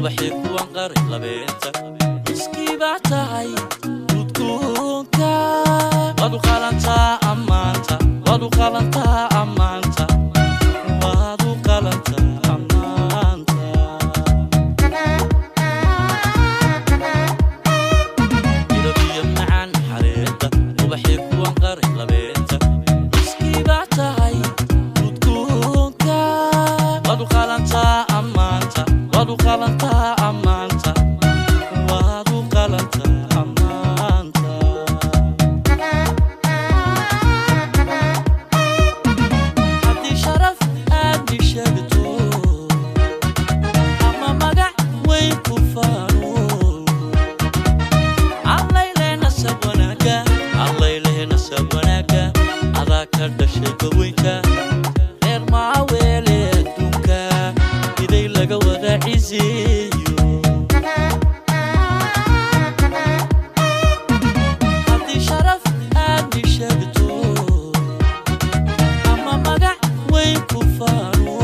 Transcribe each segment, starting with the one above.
Ubaxii kuwan qaray labeenta, miskii baa tahay udgoonka. Waad u qalantaa ammaanta, waad u qalantaa ammaanta, waad u qalantaa ammaanta. Midhabiyo macaan xareedda, ubaxii kuwan qaray labeenta, miskii baa tahay udgoonka. Waad u qalantaa ammaanta, waad u qalantaa ammaanta, waad u qalantaa ammaanta. Haddii sharaf aad misheegto ama magac weyn ku faano, Allayle nasab wanaaga, Allayle nasab wanaaga, adaa ka dhashay goweynta reer Maaweele adduunka iday laga wada ciseeyo. Haddii sharaf aad misheegto ama magac weyn ku faano,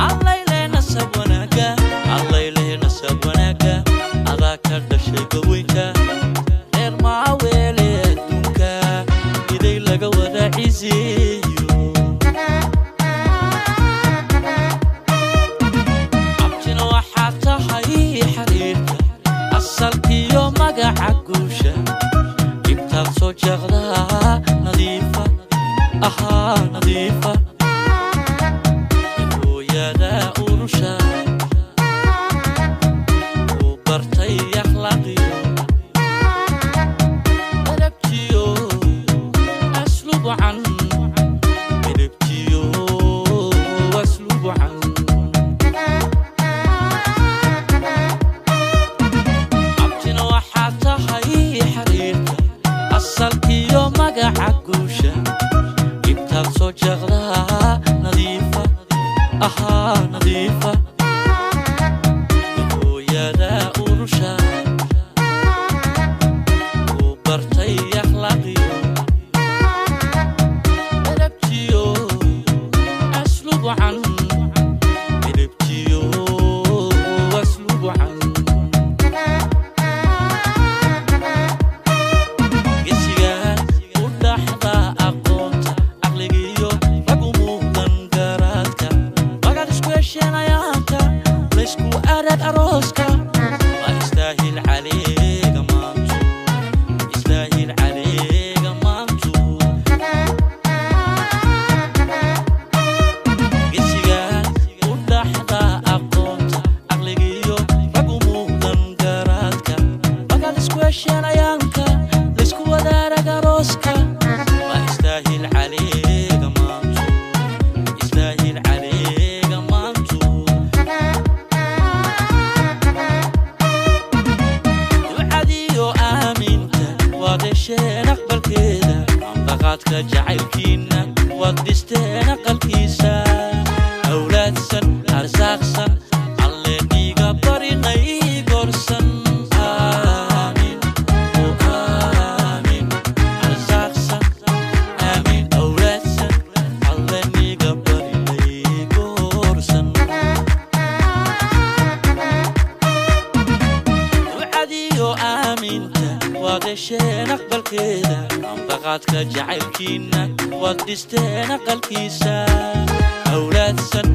Allayle nasab wanaaga, Allayle nasab wanaaga, adaa ka dhashay goweynta reer Maaweele adduunka iday laga wada ciseeyo. Abtina waxaad tahay xiriirka asalkiyo magaca guusha, ibtaad soo jeeqdaa nadiifa ahaa nadiifa, hooyada urusha uu bartay akhlaaqiyo edabtiyo asluub wacan, edabtiyo asluub wacan. Abtina waxaad tahay xiriirka asalkiyo magaca guusha, ibtaad soo jeeqdaa nadiifa ahaa nadiifa, hooyada urusha uu bartay akhlaaqiyo edabtiyo asluub wacan, edabtiyo asluub wacan. Gesigaan u dhaxda aqoonta, caqligiyo rag u muuqdan garaadka, magaad isku hesheen ayaanka laysku arag arooska, waa istaahil caleega maantu, istaahil caleega maantu. Gesigaan u dhaxda aqoonta, caqligiyo rag u muuqdan garaadka, magaad isku hesheen ayaanka laysku wadaarag arooska, waa istaahil caleega maantu, istaahil caleega maantu. Ducadiyo aaminta waad hesheen aqbalkeeda, ambaqaadka jacaylkiinna waad dhisteen aqalkiisa, awlaadsan arsaaqsan Alle dhiiga barinay gorsan. Aamin oo aamin, arsaaqsan aamin, awlaadsan Alle niga barinay gorsan. Ducadiyo aaminta waad hesheen aqbalkeeda, ambaqaadka jacaylkiinna waad dhisteen aqalkiisa, awlaadsan